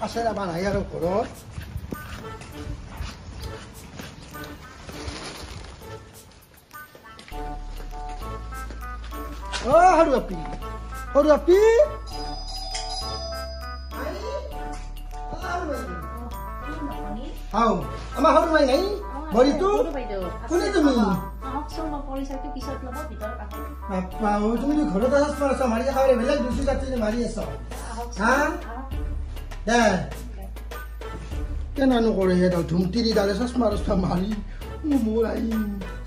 আছে বা নাই আৰু ঘৰত। অ সৰু আপি, সৰু আপি, হাও আমাৰ সৰু মাই নাই বৰিটো কোনে তুমি? তুমি ঘৰত আছা, মাৰি খাব বেলেগ দুচু জাতি মাৰি আছ। হা দে কেনানো কৰে সেইডাল ধুমতিৰি ডালে চশমা ৰচমা মাৰি মোৰ আহি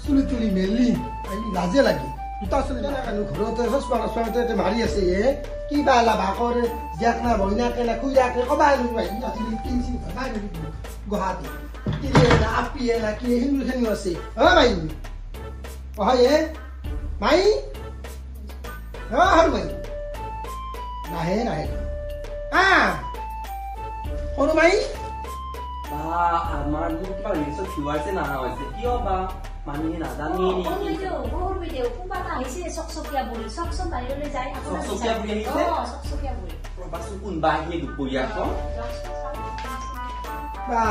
চুলি তুলি মেলি আহি লাজে লাগে। দুটা চুলি কেনেকানো ঘৰতে চশমা ৰচমা মাৰি আছে। এ কিবা লাভা কৰে জীয়াক না বইনাকে না খুইৰাকে কবা আজি গুৱাহাটী তিৰিয়ে না আপিয়ে না কি হিন্দু খিনিও আছে। অ মাই অ এ মাই অ সৰু মাই নাহে নাহে আহ সৰু মাই। বা আমাৰ মোৰ কিবা ৰিলচত ভিউৱাৰ্ছে নাহা হৈছে কিয় বা মানুহে নাজানে। কোনোবা আহিলে দুপৰীয়া বা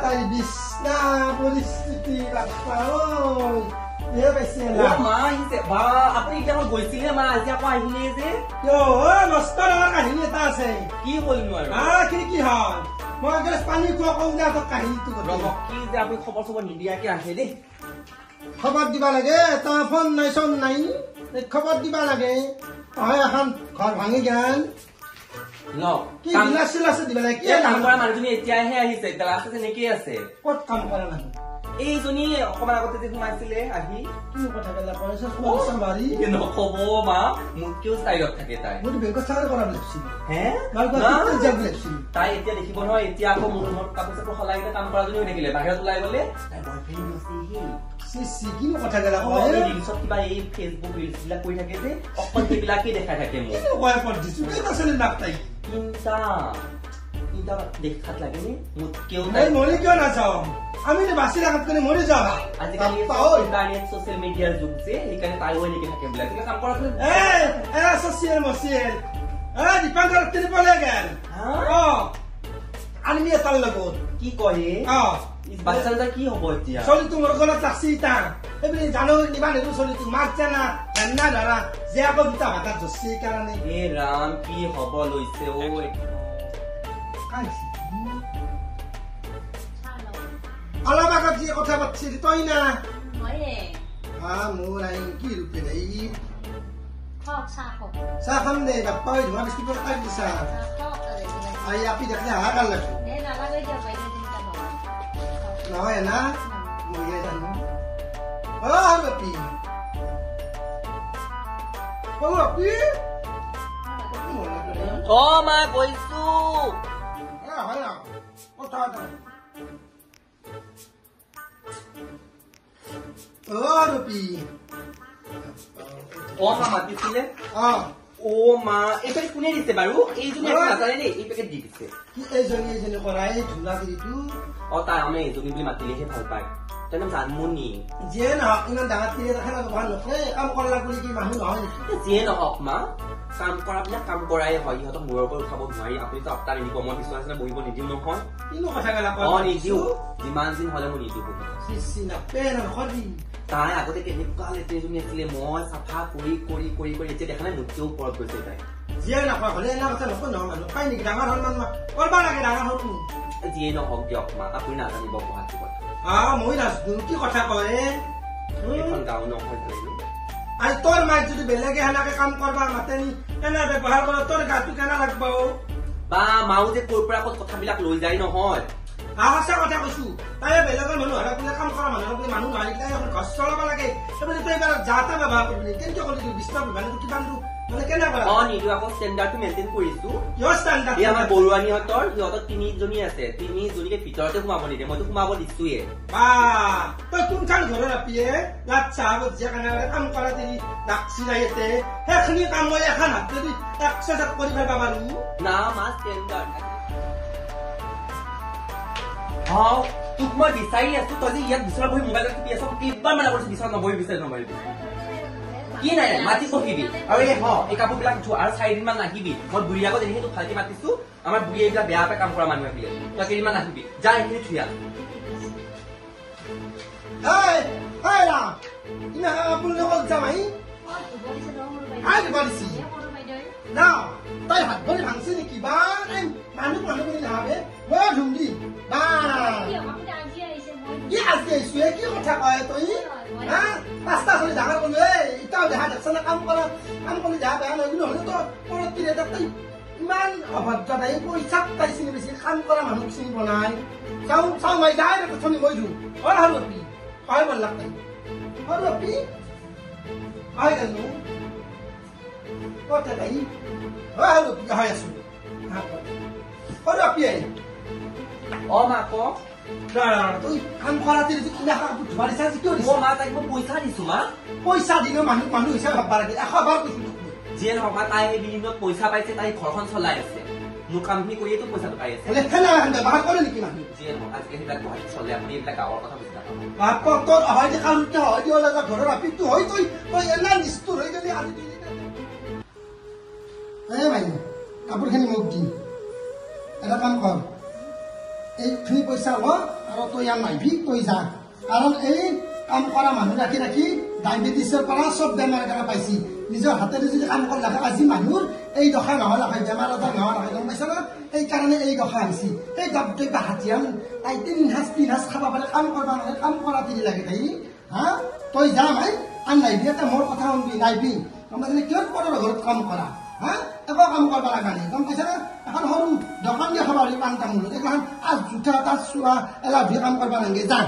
তাই বিছনা পৰিস্থিতি বাপ্পা ঐ মা আহিছে বা আপুনি এতিয়া গৈছিলে মা আজি আকৌ আহিলে যে নষ্ট ডাঙৰ কাহিনী এটা আছে। কি হ'লনো আৰু? কি হ'ল মই এগিলাচ পানী খোৱা কওঁ দে তোক কাহিনীটো। কি যে আপুনি খবৰ চবৰ নিদিয়াকে আহে দেই। খবৰ দিবা লাগে, এটা ফোন নাই চোন নাই, খবৰ দিবা লাগে। হয় এখন ঘৰ ভাঙি গেল। কি গিলাচ চিলাচ দিবা লাগে। কি কাম কৰা মানুহজনী এতিয়াহে আহিছে, গ্লাছ তেনেকেই আছে। ক'ত কাম কৰা মানুহ? এইজনী অকমান আগতে যে সোমাইছিলে আহি। কি কথা মাৰি নকব মা, মোতকেও ষ্টাইলত থাকে তাই। মইতো বেংকত চাকৰি কৰা বুলি ভাবছিলো। হে তাই এতিয়া দেখিব নহয়, এতিয়া আকৌ মোৰ ৰুমত কাপোৰ চাপোৰ সলাই কিনে কাম কৰাজনী হৈ থাকিলে। বাহিৰত ওলাই গলে তাই বয়ফ্ৰেণ্ড আছেহি। কিনো কথা গেলা ৰিলচত কিবা এই ফেচবুক ৰিলচ বিলাক কৰি থাকে যে অকল সেইবিলাকেই দেখাই থাকে মোক। তিনটা তিনটা দেখাত লাগেনে মোতকেও। মৰি কিয় নাযাওঁ আমি, বাচি থাকাত মৰি যাওঁ। আজিকালি ইণ্টাৰনেট ছচিয়েল মিডিয়াৰ যুগ যে, সেইকাৰণে তাইও এনেকে থাকে বোলে। কাম কৰা ছচিয়েল মচিয়েল দীপাংকৰ তিনিপলে গেল আৰ্মি এটাৰ লগত। কি কয় বাচ্চা দুটা কি হ'ব এতিয়া? চলিটো মোৰ গলত লাগছি ইটা এইবুলি জানো নিবা নিদো চলিটো মাক জানা জানা ধৰা যে আকৌ দুটা ভাতাত ধৰছি সেইকাৰণে। এ ৰাম কি হ'ব লৈছে ঐ। অলপ আগত যি কথা পাতিছিল তই না? মোৰ আইন কি ৰূপে দেই। চাহ খাম দে বাপ্পা, ধোঁৱা বিস্কুট খাই দিছা। I আপি দেখলে হাহাকাৰ লাগব। নহয় না মইয়ে জানো। অ আপি অ আপি অ মা কৈছো। হয় না কথা অ ৰূপী অ মা মাতিছিলে। অ অ মা এই পেকেট কোনে দিছে বাৰু? এইজনী নাজানে দেই, এই পেকেট দি দিছে। কি এইজনী? এইজনী কৰা এই ধূলা তিৰিটো। অ তাই আমাৰ এইজনী বুলি মাতিলেহে ভাল পায়। তাই নাম জানমণি। যিয়ে নহওক ইমান ডাঙৰ তিৰি এটা খেলা ব্যৱহাৰ নকৰে। কাম কৰলা বুলি কি মানুহ নহয় নেকি? যিয়ে নহওক মা, কাম কৰাবিলাক কাম কৰাই হয়, সিহঁতক মূৰৰ ওপৰত উঠাব নোৱাৰি। আপুনিতো আপ্তা নিদিব, মই বিচনা চিচনা বহিব নিদিওঁ নহয়। কিনো কথা গেলা? অ নিদিওঁ, যিমান দিন হলে মই নিদিওঁ বহিব। তাই আগতে কেনেকুৱা লেতেৰাজনী আছিলে, মই চাফা কৰি কৰি কৰি কৰি এতিয়া দেখা নাই মোতকেও ওপৰত গৈছে তাই। যিয়ে নকয় হ'লে এনে কথা নকয় নহয় মানুহ পাই নেকি? ডাঙৰ হ'ল মানুহ কৰবা লাগে, ডাঙৰ হ'ল। যিয়ে নহওক দিয়ক মা, আপুনি নাজানিব গুৱাহাটীৰ কথা। মই নাজানো কি কথা কয়। এইখন গাঁও নহয় জানো? আৰু তোৰ মাক যদি বেলেগে সেনেকে কাম কৰবা মাতে নি কেনে ব্যৱহাৰ কৰ, তোৰ গাটো কেনে লাগব? বা মাও যে ক'ৰ পৰা ক'ত কথাবিলাক লৈ যায় নহয়। সঁচা কথা কৈছো, তাই বেলেগৰ মানুহ হাৰা বোলে কাম কৰা মানুহ বোলে মানুহ নহয়, তাই এখন ঘৰ চলাব লাগে। সেইবুলি তই এইবাৰ যা তা ব্যৱহাৰ কৰিবি কেনেকে কৰিবি? বিছনা বিভানটো কিমানটো মানে কেনে কৰা? অ নিদো, আকৌ ষ্টেণ্ডাৰ্ডটো মেইনটেইন কৰিছো। কিয় ষ্টেণ্ডাৰ্ড? এই আমাৰ বৰুৱানীহঁতৰ সিহঁতৰ তিনিজনী আছে, তিনিজনীকে ভিতৰতে সোমাব নিদিয়ে, মইতো সোমাব দিছোৱে। বা তই কোনখন ঘৰৰ আপিয়ে লাট চাহাবত যে কেনে কাম কৰা তিৰি ডাকছি ইয়াতে সেইখিনি কাম মই এখন হাতেদি এক্সাৰচাইজ কৰি পেলাব পাৰো না মা? ষ্টেণ্ডাৰ্ড। তোক মই বিচাৰি আছো, তই যে ইয়াত বিচনাত বহি মোবাইলত টিপি আছ। কেইবাৰ মানা কৰিছো বিচনাত নবহি, বিচাৰি নবহিবি। কি নাই নাই মাটি চহিবি আৰু এই হ এই কাপোৰবিলাক ধো আৰু 4 দিনমান নাহিবি। মই বুঢ়ী আগত এনেকে তোক ভালকে মাতিছো, আমাৰ বুঢ়ী এইবিলাক বেয়া পাই কাম কৰা মানুহে বোলে। তই কেইদিনমান আহিবি, যা এইখিনি থৈ আহ। তাই হাত ভৰি ভাঙছে নেকি বা? মানুহ মানুহ বুলি নাভাবে। মই ধুম দি বা কি আজি আহিছো? কি কথা কয় তই? হা, পাঁচটা চলি ডাঙৰ কৰিলো। এই এতিয়াও দেখা দেখছ না? কাম কৰা, কাম কৰি দেহা বেয়া নহয়, কিন্তু হ'লেও তই পৰতিৰে তাই ইমান অভদ্ৰ। তাই পইচাক তাই চিনি বেছি, কাম কৰা মানুহক চিনি পোৱা নাই। চাওঁ চাওঁ মাই যায় থনি মই ধুম। হয় সৰু আপি, হয় বললাক তাই সৰু আপি হয় জানো? ক'ত তাই? হয় সৰু আপি, হয় আছো সৰু আপি। অ মা ক। তুই কাম কৰা কিনা কাপোৰ ধোৱা দিছা কিয়? মই মা তাইক মই পইচা দিছো মা। পইচা দিলেও মানুহ মানুহ হিচাপে ভাববা লাগে। 100 বাৰ কৈছো তোক মই। যিয়ে নহওক মা, তাই সেই বিনিময়ত পইচা পাইছে, তাই ঘৰখন চলাই আছে। মোৰ কামখিনি কৰিয়েতো পইচাটো পাই আছে। বোলে সেনে ব্যৱহাৰ কৰে নেকি মানুহ? যিয়ে নহওক, আজিকালি সেইবিলাক গুৱাহাটীত চলে, আপুনি এইবিলাক গাঁৱৰ কথা বুজি নাপাব। বাপ তোৰ অহাই দি কাৰোতে হয় দিব লাগে ঘৰৰ আপিটো হয়। তই এনে নিষ্ঠুৰ হৈ গেলি আজি দুদিন। এই ভাই, কাপোৰখিনি মোক দি এটা কাম কৰ, এইখিনি পইচা ল আৰু তই ইয়াত নাহিবি, তই যা। কাৰণ এই কাম কৰা মানুহ ৰাখি ৰাখি ডায়েবেটিছৰ পৰা চব বেমাৰ এটা পাইছি। নিজৰ হাতেৰে যদি কাম কৰি ৰাখে, আজি মানুহৰ এই দশা নহ'ল হয়, বেমাৰ আজাৰ নহ'ল হয়, গম পাইছ না? সেইকাৰণে এই দশা আহিছি। এই দপদপা হাতীয়ান তাই তিনি সাঁজ তিনি সাঁজ খাব পাৰে, কাম কৰিব নোৱাৰে। কাম কৰা তিৰি লাগে তাই। হা, তই যা ভাই, আন নাহিবি। এটা মোৰ কথা শুনবি, নাহিবি, গম পাইছ? কিয় পৰৰ ঘৰত কাম কৰা? হা, একো কাম কৰিব লগা নাই, গম পাইছ না? এখন সৰু দোকান দিয়ে খাব পাৰি পাণ তামোল এইখন আজ জোঠা তাত চোৱা এলা ধুই কাম কৰিব নালাগে, যা।